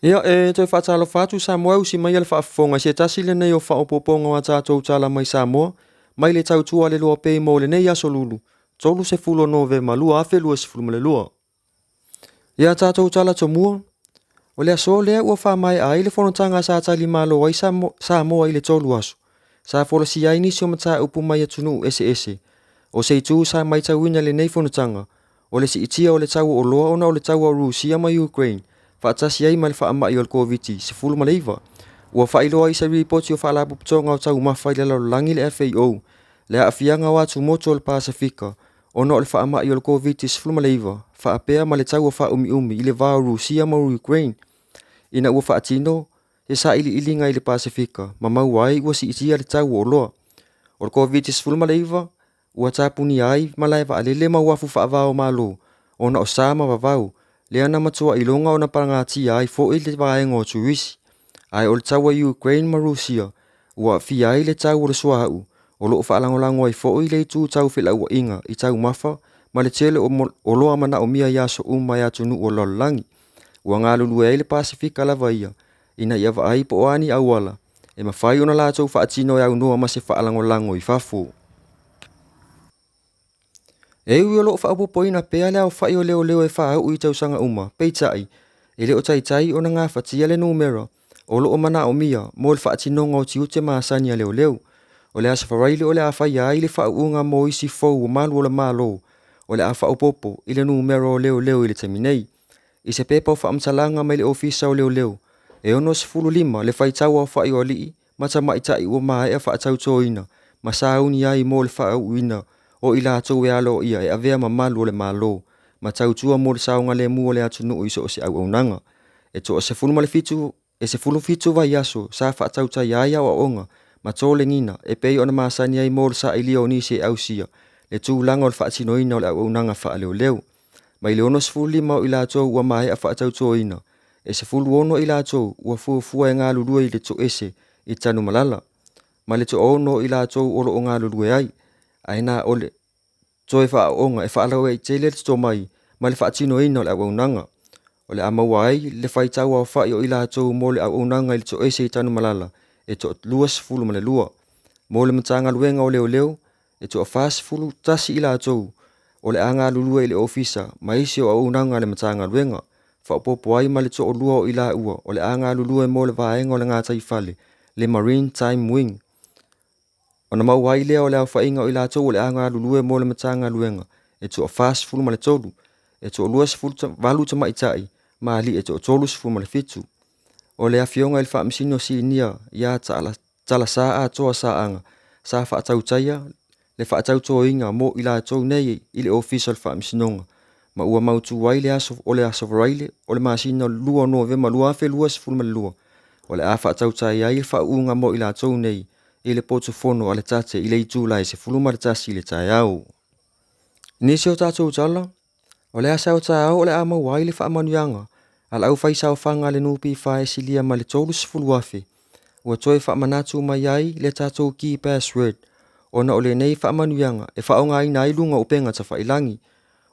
Ia, e toe faatalofa atu Samoa e usi mai le faafofoga i se tasi lenei o faaopoopoga o a tatou tala mai Samoa mai le tautua a le Loa Pay mo lenei aso Lulu 30 Novema 2022. Ia tatou tala tomua, o le aso lea ua faamaea ai le fonotaga sa talimalo ai Samoa i le 3 aso. Sa folasia ai nisi o mataupu mai atunuu eseese. O se itu sa matauina lenei fonotaga, o le siitia o le tau o oloa ona o le taua o Rusia ma Ukraine, faatasi ai ma le faamai o le Koviti-19. Ua faailoa i se ripoti o Faalapotopotoga o Taumafa i le Lalolagi le FAO, le aafiaga o atumotu o le Pasefika ona o le faamai o le Koviti-19 faapea ma le taua faaumiumi i le va o Rusia ma Ukraine, ina ua faatino se sailiiliga i le Pasefika ma maua ai ua siitia le tau o oloa. O le Koviti-19 ua tapunia ai malae vaalele ma uafu faava o Malo ona o sa ma vavau, lea na matua iloga ona pagatia ai foi le vaega o turisi. Ae o le taua Ukraine ma Rusia ua aafia ai le tau o le suauu, o loo faalagolago ai foi le itu tau felauaiga i taumafa ma le tele o oloa manaomia i aso uma e atunuu o le lalolagi. Ua galulue ai le Pasefika lava ia, ina ia vaai po o a ni auala e mafai ona latou faatino e aunoa ma se faalagolago i fafo. E ui o loo faaopoopoina pea le aofai o leoleo e faauu i tausaga uma, peitai, e le o taitai ona gafatia le numera o loo manaomia mo le faatinoga o tiute masani a leoleo. O le aso Faraile o le a faia ai le faauuga mo isi fou o malu o le Malo, o le a faaopoopo i le numera o leoleo i le taimi nei. I se pepa o faamatalaga mai le Ofisa o Leoleo, e 65 le faitau aofai o alii ma tamaitai ua maea faatautoina ma sauni ai mo le faauuina o i latou e aloaia e avea ma malu o le Malo ma tautua mo le saogalemu o le atunuu i so o se auaunaga. E toa 17, e 17 vaiaso sa faatautaia ai aoaoga ma tolegiga e pei ona masani ai mo le sailia o nisi e ausia le tulaga o le faatinoina o le auaunaga faaleoleo. Mai le 65 o i latou ua maea faatautoina, e 16 i latou ua fuafua e galulue i le toese i Tanumalala, ma le toaono o i latou o loo galulue ai, ae na o le toe faaooga e faalauaitele le tomai ma le faatinoina o le auaunaga. O le a maua ai le faitau aofai o i latou mo le auaunaga i le toese i Tanumalala e toa 22. Mo le Matagaluega o Leoleo, e toa 41 i latou o le a galulue i le ofisa ma isi o auaunaga a le Matagaluega, faaopoopo ai ma le toalua o i laua o le a galulue mo le vaega o le gataifale, le Marine Time Wing. Ona maua ai lea o le aofaiga o i latou o le a galulue mo le Matagaluega e toa 43, e toa 28 tamaitai ma alii e toa 37. O le afioga i le Faamasino Sinia ia Talasa Atoa Saaga sa faatautaia le faatautoina mo i latou nei i le Ofisa o le Faamasinoga, ma ua mautu ai le aso o le aso Faraile o le masina 2 Novema 2022 o le a faatautai ai le faauuga mo i latou nei i le potufono a le Tate i le itula e 11 i le taeao. Nisi o tatou tala, o le asa o taeao o le a maua ai le faamanuiaga a le aufaisaofaga a le NPF e silia ma le 30,000, ua toe faamanatu mai ai le tatou key password ona o lenei faamanuiaga e faaaogaina ai luga o upega tafailagi.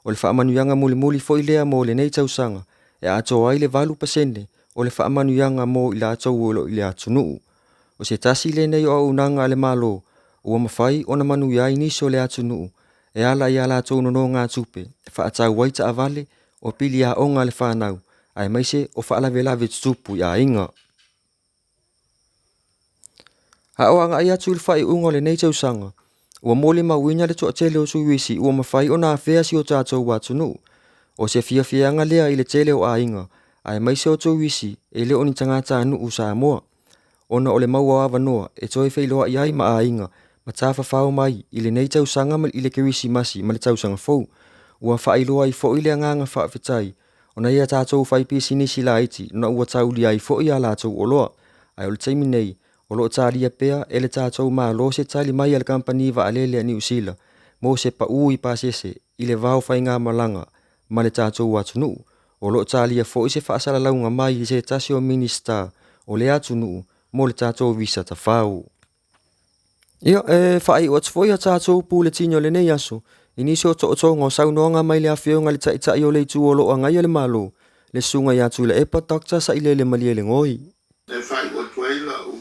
O le faamanuiaga mulimuli foi lea mo lenei tausaga e atoa ai le 8% o le faamanuiaga mo i latou o lo o i le atunuu. O se tasi lenei o auaunaga a le Malo ua mafai ona manuia ai nisi o le atunuu e ala i a latou nonogatupe e faatau ai taavale o pili aoga a le fanau aemaise o faalavelave tutupu i aiga. A o agai atu i le faaiuga o lenei tausaga, ua molimauina le toatele o turisi ua mafai ona afea si o tatou atunuu. O se fiafiaga lea i le tele o aiga, aemaise o turisi e le o ni tagatanuu Samoa, ona o le maua o avanoa e toe feiloai ai ma aiga ma tafafao mai i lenei tausaga ma i le Kerisimasi ma le tausaga fou. Ua faailoa ai foi le agaga faafetai ona ia tatou faipisinisi laiti na ua taulia ai foi a latou oloa. Ae o le taimi nei, o loo talia pea e le tatou Malo se tali mai a le kamupani vaalele a Niu Sila mo se pau i pasese i le va o faigamalaga ma le tatou atunuu. O loo talia foi se faasalalauga mai i se tasi o Minisita o le atunuu mo le tatou visa tafao. Ia, e faaiu atu foi a tatou puletini o lenei aso i nisi o tootooga o saunoaga mai le afioga i le Taitai o le Itu o lo o agaia le Malo, Le Susuga ia Tuilaepa Dr. Sailele Malielegaoi. E faaiu atu ai lau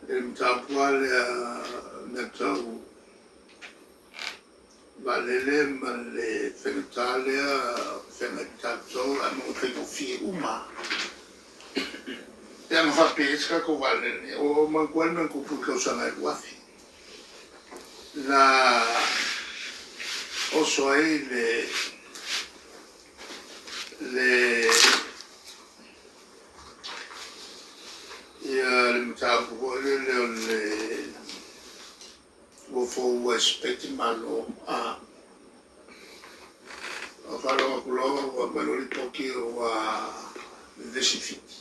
i le mataupu lava lea mea tau vaalele ma le faigata lea o feagai ma tatou ae maua faigofie uma pe ana faapea e i ai se tatou vaalele. Ua ou manatua ai le mea na tupu i le tausaga e 2000 na oso ai le ia le mataupu foi lele o le ua foua e Sipeti Malo a o faalogo atu loa ua aumai loa lipoti ua vevesi Fiti.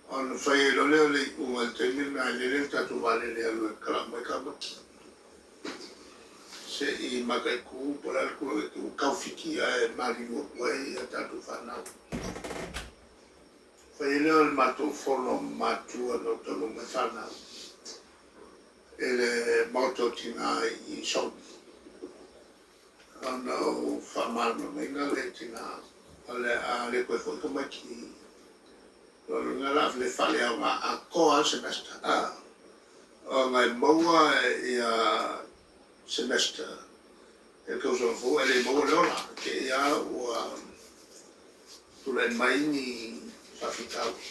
Ona fai ai loa lea o le iuga i le taimi lena e lele le tatou vaalele e alu e kala mai tamaiti se i mataitu po o le a le tulaga ua tau Fiti ae maliliu atu ai a tatou fanau. Fai ai lea o le matou fono matua na taunuu mai fanau i le maota o tina i Sogi. Ona o faamalamalamaina le tina o le a le toe foi tamaiti lona la le faaleaoga atoa le semester. Ona e maua ia semester e tausaga fou e le maua le ola te ia ua tulai mai ni faafitauli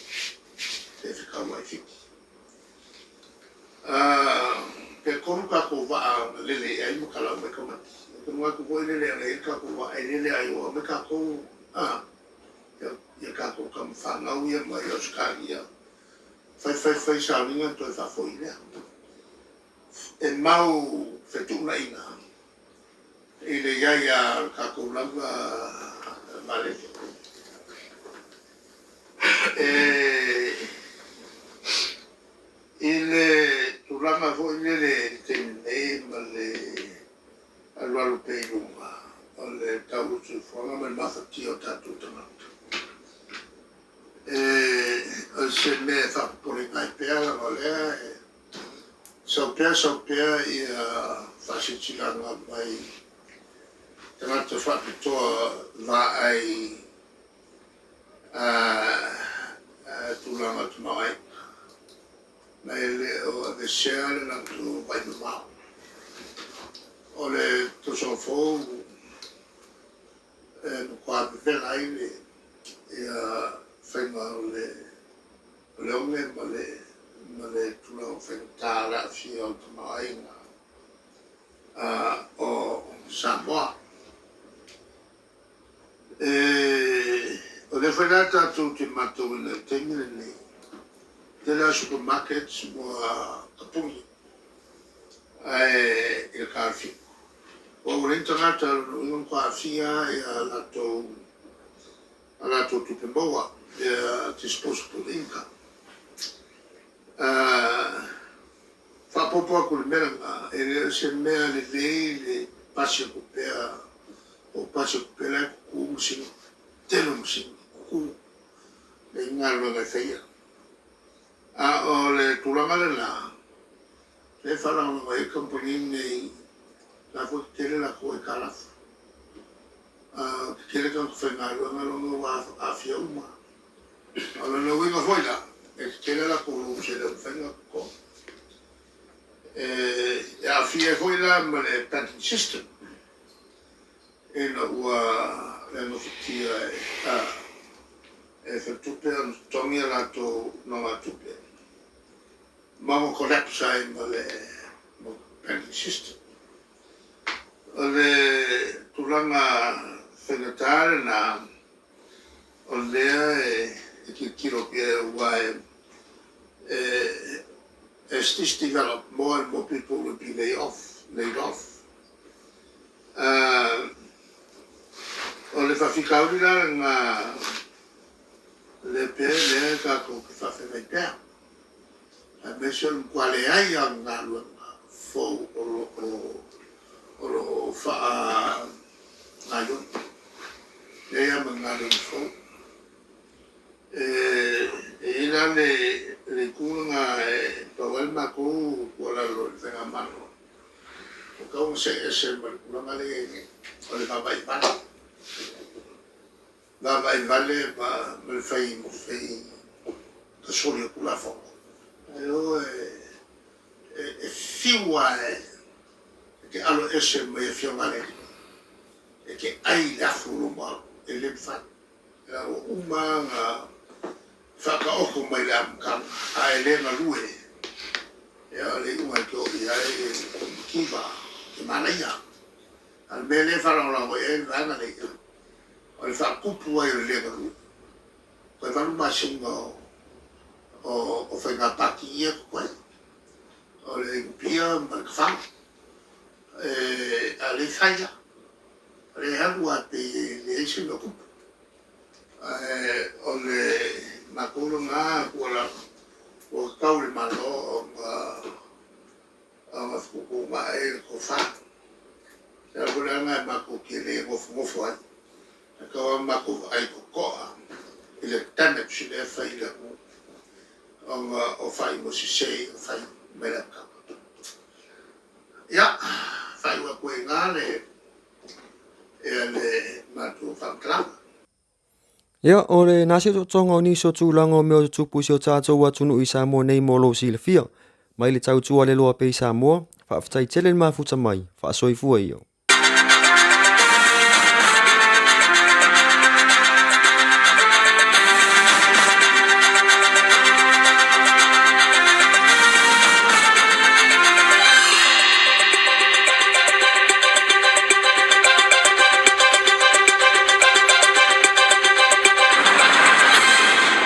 e fekauai Fiti. Pe tolu tatou vaa na lele ai ma kalau mai tamaiti. E te manatu foi lele ana i ai tatou vaa e lele ai o mai tatou ia tatou tama fanau ia mai Ausetalia. Fai fai fai sauniga toe faafoi lea. E mau fetuunaiga i le iai a o le tatou lava vaalele. I le tulaga foi lele i le taimi nei ma le alualu pea i luga o le tau o le soifuaga ma le mafatia o tatou tagata. O se mea e faapopoleina ai pea leaga o lea e sau pea ia faasilasilaga mai tagata faapitoa vaai tulaga o tamaoaiga. Ma e le o avesea le latou vaai mamao. O le tausaga fou e matua vevela ai le ia faiga o le oge ma le tulaga faigata le aafia o tamaoaiga o Samoa. O lea foi la tatou te matauina i le taimi lenei, tele a supermarkets ua tapuni ae i le curfew. Ua ua leai ni tagata lona uiga matua aafia ia latou tupe maua, ia disposable income. Faaopoopo atu i le mea lena, e le o se mea lelei le pasi atu pea o pasi atu pea la e tutu masini, tele o masini tutu le galuega e faia. A o le tulaga lena, e faalagolago ai kamupani nei la foi tetele latou aitalafu. Tetele tagata faigaluega lona ua aafia uma. O lona uiga foi la, e tetele latou loans e le o mafai ona totogi. E aafia ai foi la ma le banking system ina ua le gafatia e faletupe ona totogi a latou nogatupe. Ma ua collapse ai ma le banking system. O le tulaga faigata lena, o lea e tilotilo pea ua as this develop, more and more people will be laid off. Laid off. O le faafitauli la lena le pea lea tatou te faafeagai pea. Aemaise o le matua leai lava o galuega fou o lo o faagaoioi. Leai lava ma galuega fou. E i ai la le itu lena e pau ai le matou tuualalo i le faigamalo. Ua tatau ona see ese ma le tulaga lea i ai nei, o le vaavaai vale. Vaavaai vale ma le fai fai tasoli o Tulafono. Ae o e fiu lava e te alo ese mai Afioga a le Alii, e te ai i le afu o lou malu, e le mafai. Ua uma ona faataoto mai le amataga, a e le galue, ia o le iuga e te oo i ai e mativa, e manaia. A o le mea lea e faalagolago i ai le vaega lea, o le faatupu ai o le le galue. Toe 8 masina o faiga pati ia e totoe, o le inupia ma le tafaga. A o lea e fai lava. O lea e alu lava pei e leai se mea o tupu. Ae o le matou lena tuualalo, ua tatau i le Malo ona fetuutuunai le tofa. O le ala foi la lena matou te le nofonofo ai, e tatau lava ona matou vaai totoa i le damage lea e fai i le atunuu ona o faaiuga sese ia na fai mai le amataga. Ia, faaiu atu ai i ina le le matou faamatalaga. Ia, o lena se totoga o nisi o tulaga o mea o tutupu i si o tatou atunuu i Samoa nei mo lou silafia. Mai le tautua le loa pea i Samoa, faafetai tele le mafuta mai, faasoifua ia.